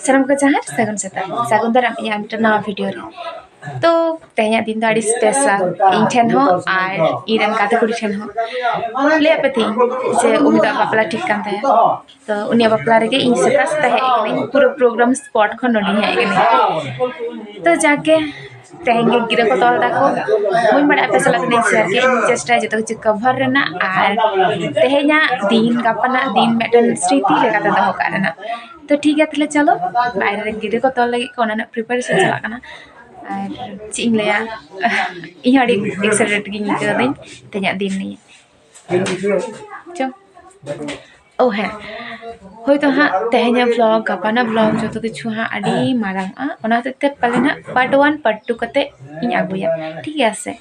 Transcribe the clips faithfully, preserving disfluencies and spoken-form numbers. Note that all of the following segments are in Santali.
ᱥᱟᱱᱟᱢ ᱠᱚ ᱡᱚᱦᱟᱨ, ᱥᱟᱹᱜᱩᱱ ᱥᱮᱛᱟᱜ, ᱥᱟᱹᱜᱩᱱ ᱫᱟᱨᱟᱢ ᱤᱧᱟᱹᱜ ᱢᱤᱫᱴᱮᱱ ᱱᱟᱣᱟ ᱵᱷᱤᱰᱤᱭᱳ ᱨᱮ᱾ ᱛᱚ ᱛᱮᱦᱮᱧᱟᱜ ᱫᱤᱱ ᱫᱚ ᱟᱹᱰᱤ ᱥᱯᱮᱥᱟᱞ ᱤᱧ ᱴᱷᱮᱱ ᱦᱚᱸ ᱟᱨ ᱤᱧ ᱨᱮᱱ ᱜᱟᱛᱮ ᱠᱩᱲᱤ ᱴᱷᱮᱱ ᱦᱚᱸ᱾ ᱞᱟᱹᱭ ᱟᱯᱮ ᱛᱤᱧ ᱡᱮ ᱩᱱᱤ ᱫᱚ ᱵᱟᱯᱞᱟ ᱴᱷᱤᱠ ᱠᱟᱱ ᱛᱟᱭᱟ᱾ ᱛᱚ ᱩᱱᱤᱭᱟᱜ ᱵᱟᱯᱞᱟ ᱨᱮᱜᱮ ᱤᱧ ᱥᱮᱛᱟᱜ ᱥᱮᱛᱟᱜ ᱦᱮᱡ ᱠᱟᱹᱱᱟᱹᱧ, ᱯᱩᱨᱟᱹ ᱯᱨᱳᱜᱨᱟᱢ ᱥᱯᱚᱴ ᱠᱷᱚᱱ ᱱᱚᱰᱮᱧ ᱦᱮᱡ ᱠᱟᱹᱱᱟᱹᱧ᱾ ᱛᱚ ᱡᱟᱠᱮ ᱛᱮᱦᱮᱧ ᱜᱮ ᱜᱤᱨᱟᱹ ᱠᱚ ᱛᱚᱞ ᱫᱟᱠᱚ, ᱵᱟᱹᱧ ᱵᱟᱲᱟᱭᱟ ᱟᱯᱮ ᱥᱟᱞᱟᱜ ᱫᱚᱧ ᱥᱮᱭᱟᱨ ᱠᱮᱫ, ᱤᱧ ᱪᱮᱥᱴᱟᱭᱟ ᱡᱚᱛᱚ ᱠᱤᱪᱷᱩ ᱠᱚᱵᱷᱟᱨ ᱨᱮᱱᱟᱜ ᱟᱨ ᱛᱮᱦᱮᱧᱟᱜ ᱫᱤᱱ ᱜᱟᱯᱟᱱᱟᱜ ᱫᱤᱱ ᱢᱤᱫᱴᱮᱱ ᱥᱨᱤᱛᱤ ᱞᱮᱠᱟᱛᱮ ᱫᱚᱦᱚ ᱠᱟᱜ ᱨᱮᱱᱟᱜ᱾ ᱛᱚ ᱴᱷᱤᱠ ᱜᱮᱭᱟ, ᱛᱟᱦᱞᱮ ᱪᱚᱞᱚ ᱵᱟᱭᱨᱮ ᱨᱮ ᱜᱤᱨᱟᱹ ᱠᱚ ᱛᱚᱞ ᱞᱟᱹᱜᱤᱫ ᱠᱚ, ᱚᱱᱟ ᱨᱮᱱᱟᱜ ᱯᱨᱤᱯᱟᱨᱮᱥᱚᱱ ᱪᱟᱞᱟᱜ ᱠᱟᱱᱟ᱾ ᱟᱨ ᱪᱮᱫ ᱤᱧ ᱞᱟᱹᱭᱟ, ᱤᱧ ᱦᱚᱸ ᱟᱹᱰᱤ ᱮᱠᱥᱟᱭᱴᱮᱰ ᱜᱤᱧ ᱟᱹᱭᱠᱟᱹᱣ ᱫᱟᱹᱧ ᱛᱮᱦᱮᱧᱟᱜ ᱫᱤᱱ ᱱᱤᱭᱮ᱾ ᱪᱚ, ᱳ ᱦᱮᱸ, ᱦᱳᱭᱛᱳ ᱦᱟᱸᱜ ᱛᱮᱦᱮᱧᱟᱜ ᱵᱷᱞᱚᱜ, ᱜᱟᱯᱟᱱᱟᱜ ᱵᱷᱞᱚᱜ ᱡᱚᱛᱚ ᱠᱤᱪᱷᱩ ᱦᱟᱸᱜ ᱟᱹᱰᱤ ᱢᱟᱨᱟᱝᱚᱜᱼᱟ, ᱚᱱᱟ ᱦᱚᱛᱮᱡ ᱛᱮ ᱯᱟᱞᱮᱱ ᱦᱟᱸᱜ ᱯᱟᱨᱴ ᱚᱣᱟᱱ ᱯᱟᱨᱴ ᱴᱩ ᱠᱟᱛᱮ ᱤᱧ ᱟᱹᱜᱩᱭᱟ, ᱴᱷᱤᱠ ᱜᱮᱭᱟ ᱥᱮ?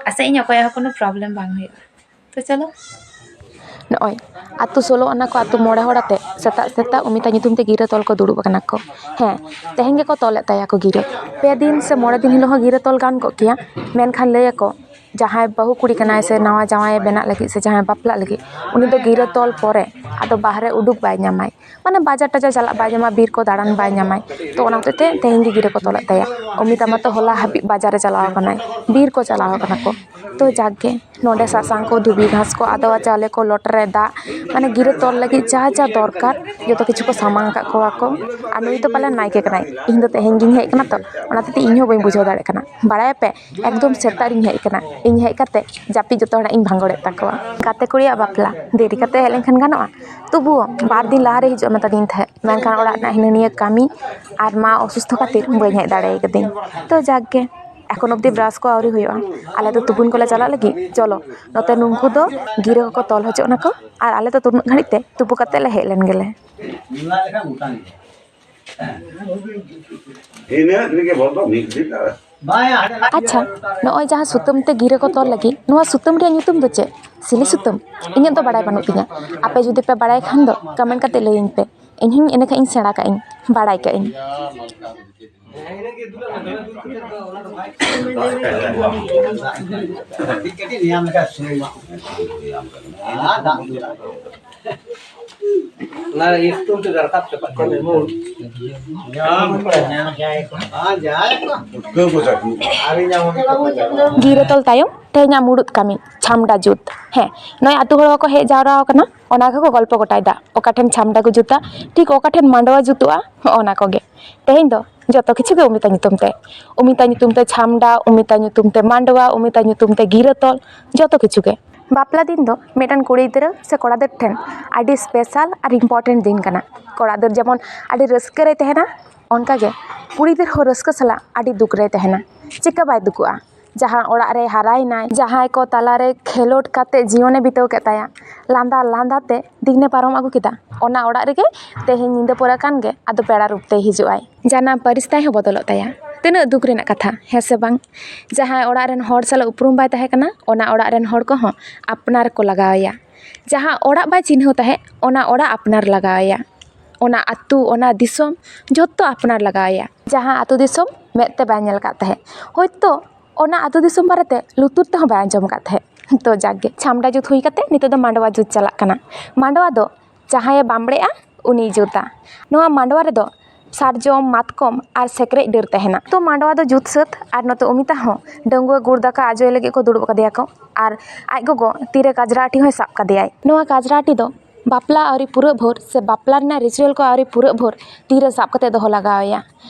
ᱟᱥᱟᱭᱟᱹᱧ ᱚᱠᱚᱭᱟᱜ ᱦᱚᱸ ᱠᱳᱱᱳ ᱯᱨᱚᱵᱞᱮᱢ ᱵᱟᱝ ᱦᱩᱭᱩᱜᱼᱟ᱾ ᱛᱚ ᱪᱚᱞᱚ᱾ ᱱᱚᱜᱼᱚᱭ ᱟᱛᱳ ᱥᱳᱞᱳ ᱟᱱᱟ ᱠᱚ ᱟᱛᱳ ᱢᱚᱬᱮ ᱦᱚᱲ ᱟᱛᱮ ᱥᱮᱛᱟᱜ ᱥᱮᱛᱟᱜ ᱚᱢᱤᱛᱟ ᱧᱩᱛᱩᱢ ᱛᱮ ᱜᱤᱨᱟᱹ ᱛᱚᱞ ᱠᱚ ᱫᱩᱲᱩᱵ ᱟᱠᱟᱱᱟ ᱠᱚ᱾ ᱦᱮᱸ, ᱛᱮᱦᱮᱧ ᱜᱮᱠᱚ ᱛᱚᱞᱮᱫ ᱛᱟᱭᱟ ᱠᱚ ᱜᱤᱨᱟᱹ᱾ ᱯᱮ ᱫᱤᱱ ᱥᱮ ᱢᱚᱬᱮ ᱫᱤᱱ ᱦᱤᱞᱳᱜ ᱦᱚᱸ ᱜᱤᱨᱟᱹ ᱛᱚᱞ ᱜᱟᱱ ᱠᱚᱜ ᱠᱮᱭᱟ, ᱢᱮᱱᱠᱷᱟᱱ ᱞᱟᱹᱭ ᱟᱠᱚ ᱡᱟᱦᱟᱸᱭ ᱵᱟᱹᱦᱩ ᱠᱩᱲᱤ ᱠᱟᱱᱟᱭ ᱥᱮ ᱱᱟᱣᱟ ᱡᱟᱶᱟᱭᱮ ᱵᱮᱱᱟᱜ ᱞᱟᱹᱜᱤᱫ ᱥᱮ ᱡᱟᱦᱟᱸᱭ ᱵᱟᱯᱞᱟᱜ ᱞᱟᱹᱜᱤᱫ, ᱩᱱᱤ ᱫᱚ ᱜᱤᱨᱟᱹ ᱛᱚᱞ ᱯᱚᱨᱮ ᱟᱫᱚ ᱵᱟᱦᱨᱮ ᱩᱰᱩᱠ ᱵᱟᱭ ᱧᱟᱢᱟᱭ, ᱢᱟᱱᱮ ᱵᱟᱡᱟᱨ ᱴᱟᱡᱟᱨ ᱪᱟᱞᱟᱜ ᱵᱟᱭ ᱧᱟᱢᱟ, ᱵᱤᱨ ᱠᱚ ᱫᱟᱬᱟᱱ ᱵᱟᱭ ᱧᱟᱢᱟᱭ᱾ ᱛᱚ ᱚᱱᱟ ᱦᱚᱛᱮᱡ ᱛᱮ ᱛᱮᱦᱮᱧ ᱜᱮ ᱜᱤᱨᱟᱹ ᱠᱚ ᱛᱚᱞᱮᱫ ᱛᱟᱭᱟ᱾ ᱚᱢᱤᱛᱟ ᱢᱟᱛᱚ ᱦᱚᱞᱟ ᱦᱟᱹᱵᱤᱡ ᱵᱟᱡᱟᱨ ᱮ ᱪᱟᱞᱟᱣ ᱟᱠᱟᱱᱟᱭ, ᱵᱤᱨ ᱠᱚ ᱪᱟᱞᱟᱣ ᱟᱠᱟᱱᱟ ᱠᱚ᱾ ᱛᱚ ᱡᱟᱠ ᱜᱮ, ᱱᱚᱰᱮ ᱥᱟᱥᱟᱝ ᱠᱚ, ᱫᱷᱩᱵᱤ ᱜᱷᱟᱥ ᱠᱚ, ᱟᱫᱣᱟ ᱪᱟᱣᱞᱮ ᱠᱚ, ᱞᱚᱴᱟ ᱨᱮ ᱫᱟᱜ, ᱢᱟᱱᱮ ᱜᱤᱨᱟᱹ ᱛᱚᱞ ᱞᱟᱹᱜᱤᱫ ᱡᱟ ᱡᱟ ᱫᱚᱨᱠᱟᱨ ᱡᱚᱛᱚ ᱠᱤᱪᱷᱩ ᱠᱚ ᱥᱟᱢᱟᱝ ᱟᱠᱟᱫ ᱠᱚᱣᱟ ᱠᱚ᱾ ᱟᱨ ᱱᱩᱭ ᱫᱚ ᱯᱟᱞᱮᱱ ᱱᱟᱭᱠᱮ ᱠᱟᱱᱟᱭ, ᱤᱧ ᱫᱚ ᱛᱮᱦᱮᱧ ᱜᱤᱧ ᱦᱮᱡ ᱟᱠᱟᱱᱟ, ᱛᱚ ᱚᱱᱟ ᱦᱚᱛᱮᱡ ᱛᱮ ᱤᱧ ᱦᱚᱸ ᱵᱟᱹᱧ ᱵᱩᱡᱷᱟᱹᱣ ᱫᱟᱲᱮᱭᱟᱜ ᱠᱟᱱᱟ᱾ ᱵᱟᱲᱟᱭᱟᱯᱮ, ᱮᱠᱫᱚᱢ ᱥᱮᱛᱟᱜ ᱨᱤᱧ ᱦᱮᱡ ᱟᱠᱟᱱᱟ, ᱤᱧ ᱦᱮᱡ ᱠᱟᱛᱮ ᱡᱟᱹᱯᱤᱫ ᱡᱚᱛᱚ ᱦᱚᱲᱟᱜ ᱤᱧ ᱵᱷᱟᱸᱜᱚᱲᱮᱫ ᱛᱟᱠᱚᱣᱟ᱾ ᱜᱟᱛᱮ ᱠᱩᱲᱤᱭᱟᱜ ᱵᱟᱯᱞᱟ, ᱫᱮᱨᱤ ᱠᱟᱛᱮ ᱦᱮᱡ ᱞᱮᱱᱠᱷᱟᱱ ᱜᱟᱱᱚᱜᱼᱟ? ᱛᱚᱵᱩᱣ ᱵᱟᱨ ᱫᱤᱱ ᱞᱟᱦᱟ ᱨᱮ ᱦᱤᱡᱩᱜ ᱢᱮᱛᱟᱫᱤᱧ ᱛᱟᱦᱮᱸᱫ, ᱢᱮᱱᱠᱷᱟᱱ ᱚᱲᱟᱜ ᱨᱮᱱᱟᱜ ᱦᱤᱱᱟᱹ ᱱᱤᱭᱟᱹ ᱠᱟᱹᱢᱤ ᱟᱨ ᱢᱟ ᱚᱥᱩᱥᱛᱷᱚ ᱠᱷᱟᱹᱛᱤᱨ ᱵᱟᱹᱧ ᱦᱮᱡ ᱫᱟᱲᱮ ᱠᱟᱹᱫᱟᱹᱧ᱾ ᱛᱚ ᱡᱟᱠ ᱜᱮ, ᱮᱠᱷᱚᱱ ᱚᱵᱫᱤ ᱵᱨᱟᱥ ᱠᱚ ᱟᱹᱣᱨᱤ ᱦᱩᱭᱩᱜᱼᱟ᱾ ᱟᱞᱮ ᱫᱚ ᱛᱩᱯᱩᱱ ᱠᱚᱞᱮ ᱪᱟᱞᱟᱜ ᱞᱟᱹᱜᱤᱫ᱾ ᱪᱚᱞᱚ, ᱱᱚᱛᱮ ᱱᱩᱝᱠᱩ ᱫᱚ ᱜᱤᱨᱟᱹ ᱠᱚᱠᱚ ᱛᱚᱞ ᱦᱚᱪᱚᱜ ᱱᱟᱠᱚ ᱟᱨ ᱟᱞᱮ ᱫᱚ ᱛᱩᱱᱟᱹᱜ ᱜᱷᱟᱹᱲᱤᱡ ᱛᱮ ᱛᱩᱯᱩ ᱠᱟᱛᱮ ᱞᱮ ᱦᱮᱡ ᱞᱮᱱ ᱜᱮᱞᱮ᱾ ᱤᱱᱟᱹᱜ ᱨᱮᱜᱮ ᱵᱚᱞ ᱫᱚ ᱢᱤᱫ ᱫᱤᱱ ᱟᱨ ᱟᱪᱪᱷᱟ, ᱱᱚᱜᱼᱚᱭ ᱡᱟᱦᱟᱸ ᱥᱩᱛᱟᱹᱢ ᱛᱮ ᱜᱤᱨᱟᱹ ᱠᱚ ᱛᱚᱞ ᱞᱟᱹᱜᱤᱫ, ᱱᱚᱣᱟ ᱥᱩᱛᱟᱹᱢ ᱨᱮᱭᱟᱜ ᱧᱩᱛᱩᱢ ᱫᱚ ᱪᱮᱫ? ᱥᱤᱞᱤ ᱥᱩᱛᱟᱹᱢ? ᱤᱧᱟᱹᱜ ᱫᱚ ᱵᱟᱲᱟᱭ ᱵᱟᱹᱱᱩᱜ ᱛᱤᱧᱟᱹ᱾ ᱟᱯᱮ ᱡᱩᱫᱤ ᱯᱮ ᱵᱟᱲᱟᱭ ᱠᱷᱟᱱ ᱫᱚ ᱠᱚᱢᱮᱱᱴ ᱠᱟᱛᱮ ᱞᱟᱹᱭᱟᱹᱧ ᱯᱮ, ᱤᱧ ᱦᱚᱸᱧ ᱮᱸᱰᱮᱠᱷᱟᱱ ᱤᱧ ᱥᱮᱬᱟ ᱠᱟᱜ ᱟᱹᱧ, ᱵᱟᱲᱟᱭ ᱠᱟᱜ ᱟᱹᱧ᱾ ᱚᱱᱟ ᱤᱭᱟᱹ ᱥᱤᱛᱩᱝ ᱛᱮ ᱨᱟᱠᱟᱵ ᱪᱟᱵᱟᱜ ᱠᱟᱱᱟ᱾ ᱧᱟᱢ, ᱧᱟᱢ, ᱧᱟᱢ᱾ ᱯᱩᱴᱠᱟᱹ ᱠᱚ ᱪᱟᱹᱴᱱᱤ᱾ ᱜᱤᱨᱟᱹ ᱛᱚᱞ ᱛᱟᱭᱚᱢ ᱛᱮᱦᱮᱧᱟᱜ ᱢᱩᱲᱩᱫ ᱠᱟᱹᱢᱤ, ᱪᱷᱟᱢᱰᱟ ᱡᱩᱛ᱾ ᱦᱮᱸ, ᱱᱚᱜᱼᱚᱭ ᱟᱹᱛᱩ ᱦᱚᱲ ᱠᱚ ᱦᱮᱡ ᱡᱟᱣᱨᱟ ᱟᱠᱟᱱᱟ, ᱚᱱᱟ ᱜᱮᱠᱚ ᱜᱚᱞᱯᱚ ᱜᱚᱴᱟᱭᱮᱫᱟ, ᱚᱠᱟ ᱴᱷᱮᱱ ᱪᱷᱟᱢᱰᱟ ᱠᱚ ᱡᱩᱛᱟ, ᱴᱷᱤᱠ ᱚᱠᱟ ᱴᱷᱮᱱ ᱢᱟᱰᱣᱟ ᱡᱩᱛᱩᱜᱼᱟ, ᱦᱚᱸᱜᱼᱚ ᱚᱱᱟ ᱠᱚᱜᱮ᱾ ᱛᱮᱦᱮᱧ ᱫᱚ ᱡᱚᱛᱚ ᱠᱤᱪᱷᱩ ᱜᱮ ᱚᱢᱤᱛᱟ ᱧᱩᱛᱩᱢ ᱛᱮ, ᱚᱢᱤᱛᱟ ᱧᱩᱛᱩᱢ ᱛᱮ ᱪᱷᱟᱢᱰᱟ, ᱚᱢᱤᱛᱟ ᱧᱩᱛᱩᱢ ᱛᱮ ᱢᱟᱰᱣᱟ, ᱚᱢᱤᱛᱟ ᱧᱩᱛᱩᱢ ᱛᱮ ᱜᱤᱨᱟᱹ ᱛᱚᱞ, ᱡᱚᱛᱚ ᱠᱤᱪᱷᱩ ᱜᱮ᱾ ᱵᱟᱯᱞᱟ ᱫᱤᱱ ᱫᱚ ᱢᱤᱫᱴᱟᱝ ᱠᱩᱲᱤ ᱜᱤᱫᱽᱨᱟᱹ ᱥᱮ ᱠᱚᱲᱟ ᱜᱤᱫᱽᱨᱟᱹ ᱴᱷᱮᱱ ᱟᱹᱰᱤ special ᱟᱨ important ᱫᱤᱱ ᱠᱟᱱᱟ᱾ ᱠᱚᱲᱟ ᱜᱤᱫᱽᱨᱟᱹ ᱡᱮᱢᱚᱱ ᱟᱹᱰᱤ ᱨᱟᱹᱥᱠᱟᱹ ᱨᱮᱭ ᱛᱟᱦᱮᱱᱟ, ᱚᱱᱠᱟᱜᱮ ᱠᱩᱲᱤ ᱜᱤᱫᱽᱨᱟᱹ ᱦᱚᱸ ᱨᱟᱹᱥᱠᱟᱹ ᱥᱟᱞᱟᱜ ᱟᱹᱰᱤ ᱫᱩᱠ ᱨᱮᱭ ᱛᱟᱦᱮᱱᱟ᱾ ᱪᱮᱠᱟ ᱵᱟᱭ ᱫᱩᱠᱩᱜᱼᱟ? ᱡᱟᱦᱟᱸ ᱚᱲᱟᱜ ᱨᱮ ᱦᱟᱨᱟᱭᱮᱱᱟᱭ, ᱡᱟᱦᱟᱸᱭ ᱠᱚ ᱛᱟᱞᱟᱨᱮ ᱠᱷᱮᱞᱳᱰ ᱠᱟᱛᱮ ᱡᱤᱭᱚᱱᱮ ᱵᱤᱛᱟᱹᱣ ᱠᱮᱫ ᱛᱟᱭᱟ, ᱞᱟᱸᱫᱟ ᱞᱟᱸᱫᱟ ᱛᱮ ᱫᱤᱱᱮ ᱯᱟᱨᱚᱢ ᱟᱹᱜᱩ ᱠᱮᱫᱟ, ᱚᱱᱟ ᱚᱲᱟᱜ ᱨᱮᱜᱮ ᱛᱮᱦᱮᱧ ᱧᱤᱫᱟᱹ ᱯᱚᱨᱮ ᱠᱷᱟᱱ ᱜᱮ ᱟᱫᱚ ᱯᱮᱲᱟ ᱨᱩᱯ ᱛᱮᱭ ᱦᱤᱡᱩᱜ ᱟᱭ᱾ ᱡᱟᱱᱟᱢ ᱯᱟᱹᱨᱤᱥ ᱛᱟᱭ ᱦᱚᱸ ᱵᱚᱫᱚᱞᱚᱜ ᱛᱟᱭᱟ᱾ ᱛᱤᱱᱟᱹᱜ ᱫᱩᱠ ᱨᱮᱱᱟᱜ ᱠᱟᱛᱷᱟ, ᱦᱮᱸ ᱥᱮ ᱵᱟᱝ? ᱡᱟᱦᱟᱸᱭ ᱚᱲᱟᱜ ᱨᱮᱱ ᱦᱚᱲ ᱥᱟᱞᱟᱜ ᱩᱯᱨᱩᱢ ᱵᱟᱭ ᱛᱟᱦᱮᱸ ᱠᱟᱱᱟ, ᱚᱱᱟ ᱚᱲᱟᱜ ᱨᱮᱱ ᱦᱚᱲ ᱠᱚᱦᱚᱸ ᱟᱯᱱᱟᱨ ᱠᱚ ᱞᱟᱜᱟᱣ ᱮᱭᱟ᱾ ᱡᱟᱦᱟᱸ ᱚᱲᱟᱜ ᱵᱟᱭ ᱪᱤᱱᱦᱟᱹᱣ ᱛᱟᱦᱮᱸᱫ, ᱚᱱᱟ ᱚᱲᱟᱜ ᱟᱯᱱᱟᱨ ᱞᱟᱜᱟᱣ ᱮᱭᱟ᱾ ᱚᱱᱟ ᱟᱹᱛᱩ, ᱚᱱᱟ ᱫᱤᱥᱚᱢ, ᱡᱚᱛᱚ ᱟᱯᱱᱟᱨ ᱞᱟᱜᱟᱣ ᱮᱭᱟ᱾ ᱡᱟᱦᱟᱸ ᱟᱹᱛᱩ ᱫᱤᱥᱚᱢ ᱢᱮᱫ ᱛᱮ ᱵᱟᱭ ᱧᱮᱞ ᱟᱠᱟᱫ ᱛᱟᱦᱮᱸᱫ, ᱦᱳᱭᱛᱳ ᱚᱱᱟ ᱟᱹᱛᱩ ᱫᱤᱥᱚᱢ ᱵᱟᱨᱮᱛᱮ ᱞᱩᱛᱩᱨ ᱛᱮᱦᱚᱸ ᱵᱟᱭ ᱟᱸᱡᱚᱢ ᱟᱠᱟᱫ ᱛᱟᱦᱮᱸᱫ᱾ ᱛᱚ ᱡᱟᱠᱜᱮ, ᱪᱷᱟᱢᱰᱟ ᱡᱩᱛ ᱦᱩᱭ ᱠᱟᱛᱮ ᱱᱤᱛᱚᱜ ᱫᱚ ᱢᱟᱰᱣᱟ ᱡᱩᱛ ᱪᱟᱞᱟᱜ ᱠᱟᱱᱟ᱾ ᱢᱟᱰᱣᱟ ᱫᱚ ᱡᱟᱦᱟᱸᱭᱮ ᱵᱟᱢᱵᱲᱮᱜᱼᱟ, ᱩᱱᱤᱭ ᱡᱩᱛᱟ᱾ ᱱᱚᱣᱟ ᱢᱟᱰᱣᱟ ᱨᱮᱫᱚ ᱥᱟᱨᱡᱚᱢ, ᱢᱟᱛᱠᱚᱢ ᱟᱨ ᱥᱮᱠᱨᱮᱡ ᱰᱟᱹᱨ ᱛᱟᱦᱮᱱᱟ᱾ ᱛᱚ ᱢᱟᱰᱣᱟ ᱫᱚ ᱡᱩᱛ ᱥᱟᱹᱛ, ᱟᱨ ᱱᱚᱛᱮ ᱚᱢᱤᱛᱟ ᱦᱚᱸ ᱰᱟᱺᱜᱩᱣᱟᱹ ᱜᱩᱲ ᱫᱟᱠᱟ ᱟᱡᱚᱭ ᱞᱟᱹᱜᱤᱫ ᱠᱚ ᱫᱩᱲᱩᱵ ᱟᱠᱟᱫᱮᱭᱟ ᱠᱚ, ᱟᱨ ᱟᱡ ᱜᱚᱜᱚ ᱛᱤᱨᱮ ᱠᱟᱡᱽᱨᱟ ᱟᱹᱴᱤ ᱦᱚᱸᱭ ᱥᱟᱵ ᱠᱟᱫᱮᱭᱟᱭ᱾ ᱱᱚᱣᱟ ᱠᱟᱡᱽᱨᱟ ᱟᱹᱴᱤ ᱫᱚ ᱵᱟᱯᱞᱟ ᱟᱹᱣᱨᱤ ᱯᱩᱨᱟᱹᱜ ᱵᱷᱳᱨ ᱥᱮ ᱵᱟᱯᱞᱟ ᱨᱮᱱᱟᱜ ritual ᱠᱚ ᱟᱹᱣᱨᱤ ᱯᱩᱨᱟᱹᱜ ᱵᱷᱳᱨ ᱛᱤᱨᱮ ᱥᱟᱵ ᱠᱟᱛᱮ ᱫᱚᱦᱚ ᱞᱟᱜᱟᱣ ᱟᱭᱟ᱾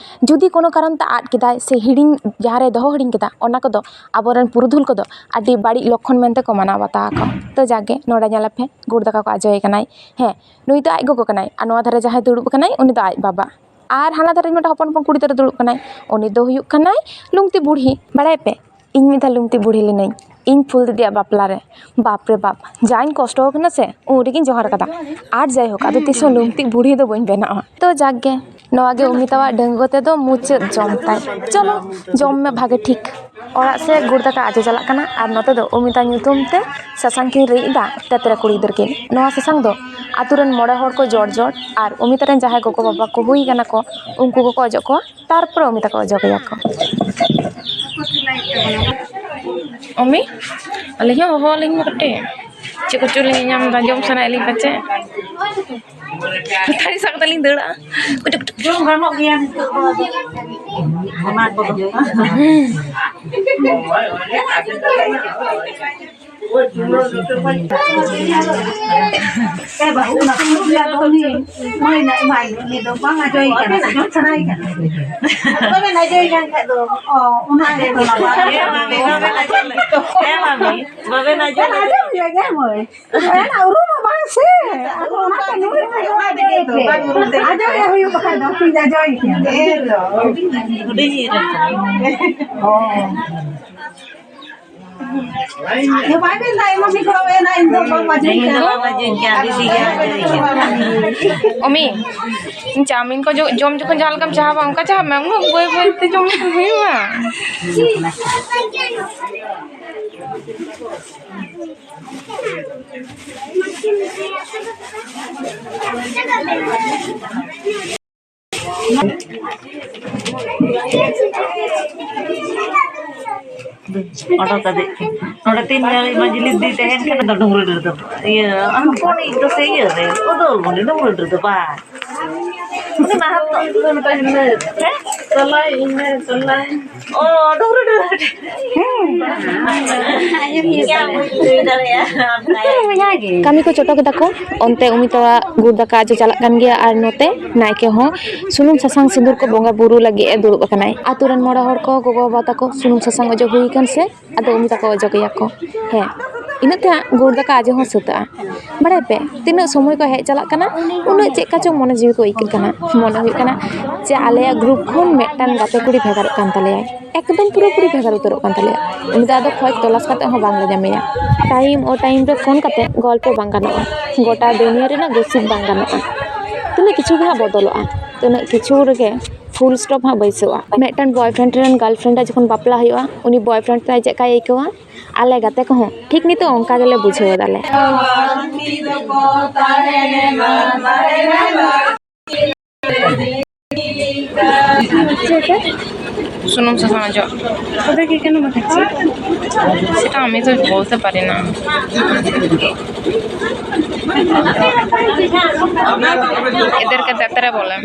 ᱡᱩᱫᱤ ᱠᱳᱱᱳ ᱠᱟᱨᱚᱱ ᱛᱮ ᱟᱫ ᱠᱮᱫᱟᱭ ᱥᱮ ᱦᱤᱲᱤᱧ, ᱡᱟᱦᱟᱸ ᱨᱮ ᱫᱚᱦᱚ ᱦᱤᱲᱤᱧ ᱠᱮᱫᱟ, ᱚᱱᱟ ᱠᱚᱫᱚ ᱟᱵᱚᱨᱮᱱ ᱯᱩᱨᱩᱫᱷᱩᱞ ᱠᱚᱫᱚ ᱟᱹᱰᱤ ᱵᱟᱹᱲᱤᱡ ᱞᱚᱠᱠᱷᱚᱱ ᱢᱮᱱᱛᱮ ᱠᱚ ᱢᱟᱱᱟᱣ ᱵᱟᱛᱟᱣ ᱟᱠᱚ᱾ ᱛᱚ ᱡᱟᱜᱮ, ᱱᱚᱰᱮ ᱧᱮᱞ ᱟᱯᱮ, ᱜᱩᱲ ᱫᱟᱠᱟ ᱠᱚ ᱟᱡᱚᱭᱮ ᱠᱟᱱᱟᱭ᱾ ᱦᱮᱸ, ᱱᱩᱭ ᱫᱚ ᱟᱡ ᱜᱚᱜᱚ ᱠᱟᱱᱟᱭ, ᱟᱨ ᱱᱚᱣᱟ ᱫᱷᱟᱨᱮ ᱡᱟᱦᱟᱸᱭ ᱫᱩᱲᱩᱵ ᱠᱟᱱᱟᱭ, ᱩᱱᱤ ᱫᱚ ᱟᱡ ᱵᱟᱵᱟ᱾ ᱟᱨ ᱦᱟᱱᱟ ᱫᱷᱟᱨᱮ ᱢᱤᱫᱴᱟᱝ ᱦᱚᱯᱚᱱ ᱦᱚᱯᱚᱱ ᱠᱩᱲᱤ ᱜᱤᱫᱽᱨᱟᱹ ᱫᱩᱲᱩᱵ ᱠᱟᱱᱟᱭ, ᱩᱱᱤ ᱫᱚ ᱦᱩᱭᱩᱜ ᱠᱟᱱᱟᱭ ᱞᱩᱝᱛᱤ ᱵᱩᱲᱦᱤ᱾ ᱵᱟᱲᱟᱭ ᱯᱮ, ᱤᱧ ᱢᱤᱫ ᱫᱷᱟᱣ ᱞᱩᱝᱛᱤ ᱵᱩᱲᱦᱤ ᱞᱤᱱᱟᱹᱧ ᱤᱧ ᱯᱷᱩᱞ ᱫᱤᱫᱤᱭᱟᱜ ᱵᱟᱯᱞᱟ ᱨᱮ᱾ ᱵᱟᱯ ᱨᱮ ᱵᱟᱯ, ᱡᱟᱧ ᱠᱚᱥᱴᱚ ᱟᱠᱟᱱᱟ ᱥᱮ, ᱩᱱ ᱨᱮᱜᱤᱧ ᱡᱚᱦᱟᱨ ᱠᱟᱫᱟ᱾ ᱟᱨ ᱡᱟᱭᱦᱳᱠ, ᱟᱫᱚ ᱛᱤᱥ ᱦᱚᱸ ᱞᱩᱝᱛᱤ ᱵᱩᱲᱦᱤ ᱫᱚ ᱵᱟᱹᱧ ᱵᱮᱱᱟᱜᱼᱟ᱾ ᱛᱚ ᱡᱟᱠ ᱜᱮ, ᱱᱚᱣᱟ ᱜᱮ ᱚᱢᱤᱛᱟᱣᱟᱜ ᱰᱟᱺᱜᱩᱣᱟᱹ ᱛᱮᱫᱚ ᱢᱩᱪᱟᱹᱫ ᱡᱚᱢ ᱛᱟᱭ᱾ ᱪᱚᱞᱚ, ᱡᱚᱢ ᱢᱮ ᱵᱷᱟᱜᱮ ᱴᱷᱤᱠ᱾ ᱚᱲᱟᱜ ᱥᱮᱫ ᱜᱩᱲ ᱫᱟᱠᱟ ᱟᱡᱚ ᱪᱟᱞᱟᱜ ᱠᱟᱱᱟ, ᱟᱨ ᱱᱚᱛᱮ ᱫᱚ ᱚᱢᱤᱛᱟ ᱧᱩᱛᱩᱢ ᱛᱮ ᱥᱟᱥᱟᱝ ᱠᱤᱱ ᱨᱤᱫ ᱮᱫᱟ ᱛᱮᱛᱨᱮ ᱠᱩᱲᱤ ᱜᱤᱫᱟᱹᱨ ᱠᱤᱱ᱾ ᱱᱚᱣᱟ ᱥᱟᱥᱟᱝ ᱫᱚ ᱟᱛᱳ ᱨᱮᱱ ᱢᱚᱬᱮ ᱦᱚᱲ ᱠᱚ ᱡᱚᱲ ᱡᱚᱲ ᱟᱨ ᱚᱢᱤᱛᱟ ᱨᱮᱱ ᱡᱟᱦᱟᱸᱭ ᱜᱚᱜᱚ ᱵᱟᱵᱟ ᱠᱚ ᱦᱩᱭ ᱠᱟᱱᱟ ᱠᱚ, ᱩᱱᱠᱩ ᱠᱚᱠᱚ ᱚᱡᱚᱜ ᱠᱚᱣᱟ, ᱛᱟᱨᱯᱚᱨᱮ ᱚᱢᱤᱛᱟ ᱠᱚ ᱚᱡᱚᱜᱮᱭᱟ ᱠᱚ᱾ ᱚᱢᱤ, ᱟᱹᱞᱤᱧ ᱦᱚᱸ ᱦᱚᱦᱚ ᱟᱹᱞᱤᱧ ᱢᱮ ᱠᱟᱹᱴᱤᱡ᱾ ᱪᱮᱫ ᱠᱚᱪᱚ ᱞᱤᱧ ᱧᱟᱢ ᱮᱫᱟ, ᱡᱚᱢ ᱥᱟᱱᱟᱭᱮᱫ ᱞᱤᱧ ᱯᱟᱪᱮᱫ᱾ ᱛᱷᱟᱹᱨᱤ ᱥᱟᱵ ᱠᱟᱛᱮ ᱞᱤᱧ ᱫᱟᱹᱲᱟ᱾ ᱡᱚᱢ ᱜᱟᱱᱚᱜ ᱜᱮᱭᱟ ᱱᱤᱛᱚᱜ ᱫᱚ, ᱟᱫᱚ ᱚᱱᱟ ᱠᱚᱫᱚ᱾ ᱮ ᱵᱟᱹᱦᱩ, ᱚᱱᱟ ᱠᱚ ᱧᱩ ᱜᱮᱭᱟ ᱫᱚ ᱩᱱᱤ᱾ ᱢᱟᱹᱭ ᱱᱟ, ᱮᱢᱟᱭ ᱢᱮ, ᱩᱱᱤ ᱫᱚ ᱵᱟᱝ ᱟᱡᱚᱭ ᱠᱟᱱᱟ, ᱡᱚᱢ ᱥᱟᱱᱟᱭᱮ ᱠᱟᱱᱟ᱾ ᱵᱟᱵᱮᱱ ᱟᱡᱚᱭ ᱠᱟᱱ ᱠᱷᱟᱡ ᱫᱚ, ᱚ, ᱚᱱᱟ ᱜᱮ ᱛᱚ ᱵᱟᱵᱟ᱾ ᱦᱮᱸ, ᱢᱟᱢᱤ, ᱵᱟᱵᱮᱱ ᱟᱡᱚᱭ ᱞᱮ᱾ ᱦᱮᱸ, ᱢᱟᱢᱤ, ᱵᱟᱵᱮᱱ ᱟᱡᱚᱭ ᱞᱮ᱾ ᱟᱡᱚᱢ ᱜᱮᱭᱟ, ᱦᱮᱸ, ᱢᱟᱹᱭ᱾ ᱚᱱᱟ ᱩᱨᱩᱢ ᱦᱚᱸ ᱵᱟᱝ ᱥᱮ᱾ ᱟᱫᱚ ᱚᱱᱟ ᱛᱮ ᱱᱩᱭ ᱦᱚᱸ ᱟᱡᱚᱢ ᱜᱮ᱾ ᱟᱡᱚᱭ ᱦᱩᱭᱩᱜ ᱵᱟᱠᱷᱟᱡ ᱫᱚ, ᱛᱤᱧ ᱟᱡᱚᱭ ᱠᱮᱭᱟ᱾ ᱦᱩᱰᱤᱧ ᱤᱧ ᱨᱮᱱ ᱠᱟᱱᱟᱭ᱾ ᱚ᱾ ᱤᱭᱟᱹ ᱵᱟᱭ ᱢᱮᱱᱫᱟ, ᱮᱢᱟ ᱢᱤᱫ ᱦᱚᱲ ᱮᱱᱟ, ᱤᱧ ᱫᱚ ᱵᱟᱢ ᱟᱸᱡᱚᱢ ᱤᱧ ᱫᱚ ᱠᱟᱱᱟ᱾ ᱵᱟᱢ ᱟᱸᱡᱚᱢ ᱠᱟᱱᱟ, ᱫᱤᱫᱤ ᱜᱮ ᱟᱸᱡᱚᱢ ᱠᱟᱱᱟ᱾ ᱚᱢᱤ, ᱪᱟᱣᱢᱤᱱ ᱠᱚ ᱡᱚ-, ᱡᱚᱢ ᱡᱚᱠᱷᱚᱱ ᱡᱟᱦᱟᱸ ᱞᱮᱠᱟᱢ ᱪᱟᱦᱟᱣᱟ, ᱚᱱᱠᱟ ᱪᱟᱦᱟᱣ ᱢᱮ, ᱩᱱᱟᱹᱜ ᱵᱟᱹᱭ ᱵᱟᱹᱭ ᱛᱮ ᱡᱚᱢ ᱞᱮᱠᱷᱟᱱ ᱦᱩᱭᱩᱜᱼᱟ᱾ ᱚᱰᱚᱠ ᱠᱟᱫᱮ᱾ ᱱᱚᱰᱮ ᱛᱤᱱ ᱜᱷᱟᱹᱲᱤᱡ ᱢᱟᱹᱡᱷᱤ ᱞᱤᱫᱤ ᱛᱟᱦᱮᱱ ᱠᱷᱟᱱ ᱫᱚ ᱰᱩᱝᱨᱤ ᱨᱮᱫᱚ᱾ ᱤᱭᱟᱹ, ᱦᱚᱯᱚᱱᱤᱡ ᱫᱚ ᱥᱮ ᱤᱭᱟᱹ ᱨᱮ, ᱩᱫᱚᱞ ᱢᱩᱱᱤ ᱰᱩᱝᱨᱤ ᱨᱮᱫᱚ ᱵᱟᱝ᱾ ᱩᱱᱤ ᱢᱟ ᱦᱟᱯ ᱛᱚ᱾ ᱦᱮᱸ? ᱛᱚᱞᱟᱭ ᱤᱧ ᱢᱮ, ᱛᱚᱞᱟᱭ᱾ ᱚ, ᱰᱩᱝᱨᱤ, ᱰᱩᱝᱨᱤ᱾ ᱦᱮᱸ᱾ ᱪᱮᱫ ᱮᱢ ᱵᱩᱡᱽ ᱫᱟᱲᱮᱭᱟᱜᱼᱟ? ᱠᱟᱹᱢᱤ ᱠᱚ ᱪᱚᱴᱚ ᱠᱮᱫᱟ ᱠᱚ, ᱚᱱᱛᱮ ᱩᱢᱤ ᱛᱟᱣᱟᱜ ᱜᱩᱲ ᱫᱟᱠᱟ ᱟᱡᱚ ᱪᱟᱞᱟᱜ ᱠᱟᱱ ᱜᱮᱭᱟ, ᱟᱨ ᱱᱚᱛᱮ ᱱᱟᱭᱠᱮ ᱦᱚᱸ ᱥᱩᱱᱩᱢ ᱥᱟᱥᱟᱝ ᱥᱤᱸᱫᱩᱨ ᱠᱚ ᱵᱚᱸᱜᱟ ᱵᱩᱨᱩ ᱞᱟᱹᱜᱤᱫ ᱮ ᱫᱩᱲᱩᱵ ᱟᱠᱟᱱᱟᱭ᱾ ᱟᱛᱳ ᱨᱮᱱ ᱢᱚᱬᱮ ᱦᱚᱲ ᱠᱚ, ᱜᱚᱜᱚ ᱵᱟᱵᱟ ᱛᱟᱠᱚ ᱥᱩᱱᱩᱢ ᱥᱟᱥᱟᱝ ᱚᱡᱚᱜ ᱦᱩᱭ ᱟᱠᱟᱱ ᱥᱮ, ᱟᱫᱚ ᱩᱢᱤ ᱛᱟᱠᱚ ᱚᱡᱚᱜᱮᱭᱟ ᱠᱚ᱾ ᱦᱮᱸ, ᱤᱱᱟᱹᱜ ᱛᱮ ᱦᱟᱸᱜ ᱜᱩᱲ ᱫᱟᱠᱟ ᱟᱡᱚ ᱦᱚᱸ ᱥᱟᱹᱛᱟᱹᱜᱼᱟ᱾ ᱵᱟᱲᱟᱭ ᱯᱮ, ᱛᱤᱱᱟᱹᱜ ᱥᱚᱢᱚᱭ ᱠᱚ ᱦᱮᱡ ᱪᱟᱞᱟᱜ ᱠᱟᱱᱟ, ᱩᱱᱟᱹᱜ ᱪᱮᱫ ᱠᱟ ᱪᱚᱝ ᱢᱚᱱᱮ ᱡᱤᱣᱤ ᱠᱚ ᱟᱹᱭᱠᱟᱹᱜ ᱠᱟᱱᱟ᱾ ᱢᱚᱱᱮ ᱦᱩᱭᱩᱜ ᱠᱟᱱᱟ ᱡᱮ ᱟᱞᱮᱭᱟᱜ ᱜᱨᱩᱯ ᱠᱷᱚᱱ ᱢᱤᱫᱴᱟᱝ ᱜᱟᱛᱮ ᱠᱩᱲᱤ ᱵᱷᱮᱜᱟᱨᱚᱜ ᱠᱟᱱ ᱛᱟᱞᱮᱭᱟᱭ, ᱮᱠᱫᱚᱢ ᱯᱩᱨᱟᱹᱯᱩᱨᱤ ᱵᱷᱮᱜᱟᱨ ᱩᱛᱟᱹᱨᱚᱜ ᱠᱟᱱ ᱛᱟᱞᱮᱭᱟ᱾ ᱩᱱᱤ ᱫᱚ ᱟᱫᱚ ᱠᱷᱚᱡᱽ ᱛᱚᱞᱟᱥ ᱠᱟᱛᱮ ᱦᱚᱸ ᱵᱟᱝᱞᱮ ᱧᱟᱢᱮᱭᱟ᱾ ᱴᱟᱭᱤᱢ ᱚ ᱴᱟᱭᱤᱢ ᱨᱮ ᱯᱷᱳᱱ ᱠᱟᱛᱮ ᱜᱚᱞᱯᱚ ᱵᱟᱝ ᱜᱟᱱᱚᱜᱼᱟ, ᱜᱚᱴᱟ ᱫᱩᱱᱤᱭᱟᱹ ᱨᱮᱱᱟᱜ ᱜᱚᱥᱤᱯ ᱵᱟᱝ ᱜᱟᱱᱚᱜᱼᱟ᱾ ᱛᱤᱱᱟᱹᱜ ᱠᱤᱪᱷᱩ ᱜᱮ ᱦᱟᱸᱜ ᱵᱚᱫᱚᱞᱚᱜᱼᱟ, ᱛᱤᱱᱟᱹᱜ ᱠᱤᱪᱷᱩ ᱨᱮᱜᱮ ᱯᱷᱩᱞ ᱥᱴᱚᱯ ᱦᱟᱸᱜ ᱵᱟᱹᱭᱥᱟᱹᱜᱼᱟ᱾ ᱢᱤᱫᱴᱟᱝ ᱵᱚᱭᱯᱷᱨᱮᱱᱰ ᱨᱮᱱ ᱜᱟᱨᱞᱯᱷᱨᱮᱱᱰ ᱨᱮ ᱡᱚᱠᱷᱚᱱ ᱵᱟᱯᱞᱟ ᱦᱩᱭᱩᱜᱼᱟ, ᱩᱱᱤ ᱵᱚᱭᱯᱷᱨᱮᱱᱰ ᱛᱟᱭ ᱪᱮᱫ ᱠᱟᱭ ᱟᱹᱭᱠᱟᱹᱣᱟ? ᱟᱞᱮ ᱜᱟᱛᱮ ᱠᱚᱦᱚᱸ ᱴᱷᱤᱠ ᱱᱤᱛᱚᱜ ᱚᱱᱠᱟ ᱜᱮᱞᱮ ᱵᱩᱡᱷᱟᱹᱣ ᱮᱫᱟᱞᱮ᱾ সুনম সাসাং অজগ। কোথায় কি কেন মাখাচ্ছি? সেটা আমি তো বলতে পারি না। এদেরকে তেতরে বলে।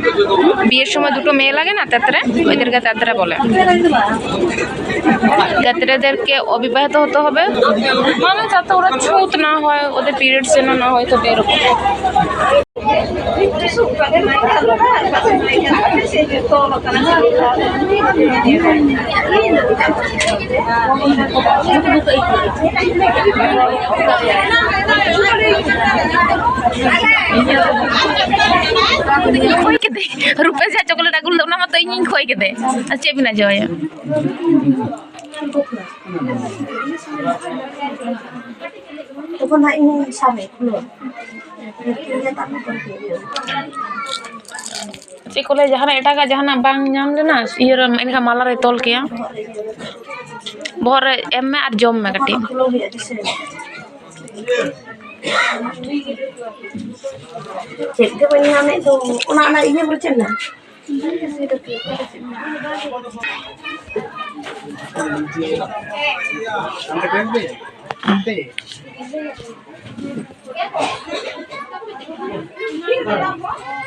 বিয়ের সময় দুটো মেয়ে লাগে না, তেতরে? ওদেরকে তেতরে বলে। তেতরেদেরকে অবিবাহিত হতে হবে, মানে যাতে ওরা ছুত না হয়, ওদের পিরিয়ডস যেন না হয়, তো এরকম। ᱠᱷᱚᱭ ᱠᱮᱫᱮ, ᱨᱩᱯᱮᱥ ᱡᱟᱦᱟᱸ ᱪᱚᱠᱞᱮᱴ ᱟᱹᱜᱩ ᱞᱮᱫᱟ, ᱚᱱᱟ ᱢᱟᱛᱚ ᱤᱧᱤᱧ ᱠᱷᱚᱭ ᱠᱮᱫᱮ᱾ ᱟᱨ ᱪᱮᱫ ᱵᱤᱱ ᱟᱡᱚᱣᱟᱭᱟ? ᱛᱚᱠᱷᱚᱱ ᱦᱟᱸᱜ ᱤᱧ ᱥᱟᱵᱮ ᱠᱷᱩᱞᱟᱹᱣ᱾ ᱪᱮᱫ ᱠᱚ ᱞᱟᱹᱭᱟ, ᱡᱟᱦᱟᱱᱟᱜ ᱮᱴᱟᱜᱟᱜ ᱡᱟᱦᱟᱱᱟᱜ ᱵᱟᱝ ᱧᱟᱢ ᱞᱮᱱᱟ, ᱤᱭᱟᱹ ᱨᱮ ᱮᱱᱠᱷᱟᱱ ᱢᱟᱞᱟ ᱨᱮ ᱛᱚᱞ ᱠᱮᱭᱟ᱾ ᱵᱚᱦᱚᱜ ᱨᱮ ᱮᱢ ᱢᱮ ᱟᱨ ᱡᱚᱢ ᱢᱮ ᱠᱟᱹᱴᱤᱡ᱾ ᱠᱷᱩᱞᱟᱹᱣ ᱦᱩᱭᱩᱜᱼᱟ ᱫᱤᱥᱟᱹᱭ᱾ ᱪᱮᱫ ᱜᱮ ᱵᱟᱹᱧ ᱧᱟᱢᱮᱫ ᱫᱚ, ᱚᱱᱟ, ᱚᱱᱟ ᱤᱭᱟᱹ ᱵᱚᱞᱮ ᱪᱮᱫ ᱢᱮᱱᱟᱜᱼᱟ?